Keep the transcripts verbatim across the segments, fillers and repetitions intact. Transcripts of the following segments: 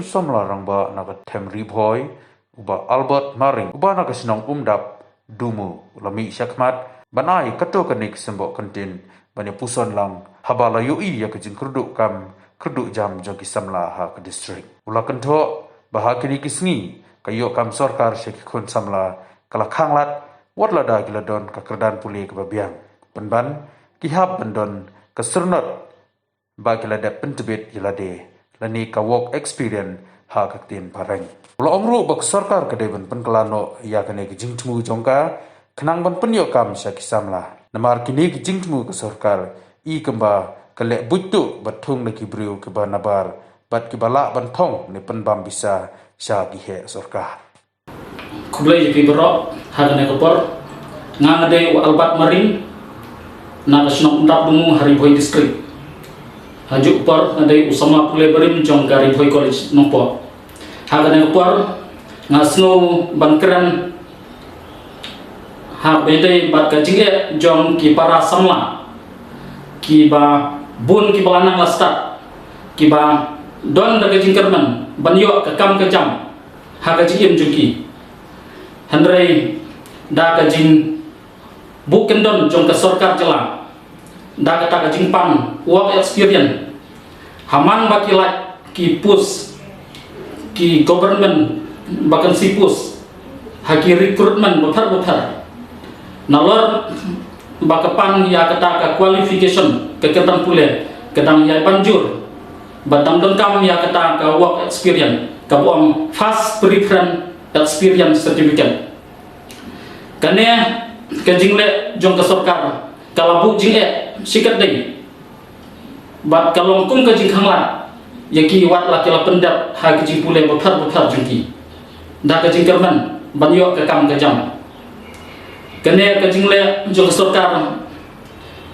Samla rangbah na ka them Ri Bhoi, u Bah Albert Maring, uba na ka shnong Umdap, Dumu, u la mih shakhmat ban ai katto katne ki symboh kyntien ban ïa puson lang haba la ïohi ïa ka jingkyrduh kam kyrduh jam jong ki samla ha ka district. U la kynthoh ba ha kine ki sngi ka ïoh kam sorkar sha ki khun samla ka la khanglad wat lada ki la don ka kyrdan pule kaba biang. Pynban ki hap ban don ka syrnod ba ki la dep pyntbit ïa lade lane ka work experience ha ka ktien phareng. U la ong ruh ba ka sorkar ka dei ban pynkylla noh ïa kane ka jingthmu jong ka khnang ban pynïoh kam sha ki samla. Namar kine ki jingthmu ka sorkar i kumba ka leh buit tuh bad thung na ki briew kiba nabar bad kiba lah ban thong ne pynbam pisa sha ki heh sorkar. Khublei ïa phi baroh, ha kane ka por. Nga nga dei u Albert Maring, na ka shnong Umdap Dumu ha Ri Bhoi District. Ha juh ka por nga dei u samla pule barim jong ka Ri Bhoi College Nongpoh. Ha kane ka por nga sngew ban kren ha kaba ïadei bad ka jingeh jong ki para samla kiba bun kiba la nang la stad, kiba don da ka jingkyrmen ban ïoh ka kam ka jam ha ka jingim jong ki. Hynrei da ka jingbuh kyndon jong ka sorkar jylla, da kata ka jingpan work experience, ha man ba ki lait ki post, ki government vacancy post, ha ki recruitment bapher bapher, nalor ba ka pan ïa kata ka qualification, ka kyrdan pule, ka dang ïai ban jur, ba dang donkam ïa kata ka work experience, kaba ong first preference experience certificate. Kane ka jingleh jong ka sorkar ka la buh jingeh shikatdei bad ka long kum ka jingkhanglad ïa ki wat la ki la pyndep ha ki jingpule bapher bapher jong ki da ka jingkyrmen ban ïoh ka kam ka jam. Kane ka jingleh jong ka sorkar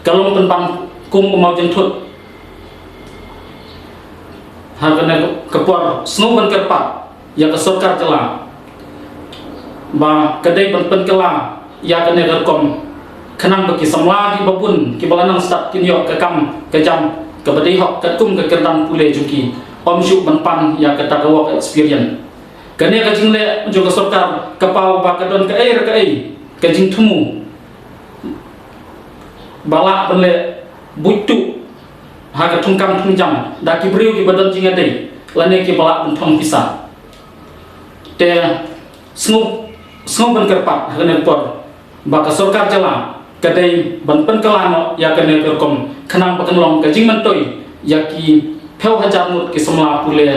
ka long pynban kum u mawjynthut. Ha kane ka por sngew ban kyrpad ïa ka sorkar jylla ba ka dei ban pynkylla ïa kane ka rukom khnang ba ki samla kiba bun kiba la nang stad kin ïoh ka kam ka jam kaba dei hok katkum ka kyrdan pule jong ki, ym shuh ban pan ïa kata ka work experience. Kane ka jingleh jong ka sorkar ka paw ba ka don kaei re kaei ka jingthmu ba lah ban leh buit tuh ha ka thungkam thungjam da ki briew kiba don jingïadei lane kiba lah ban thong pisa. Te sngew sngew ban kyrpad ha kane ka por ba ka sorkar jylla ka dei ban pynkylla noh ïa kane ka rukom khnang ba kan long ka jingmyntoi ïa ki phew hajar ngut ki samla pule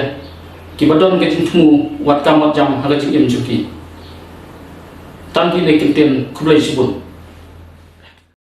kiba don ka jingthmu wat kam wat jam ha ka jingim jong ki. Tang kine ki ktien, khublei shibun.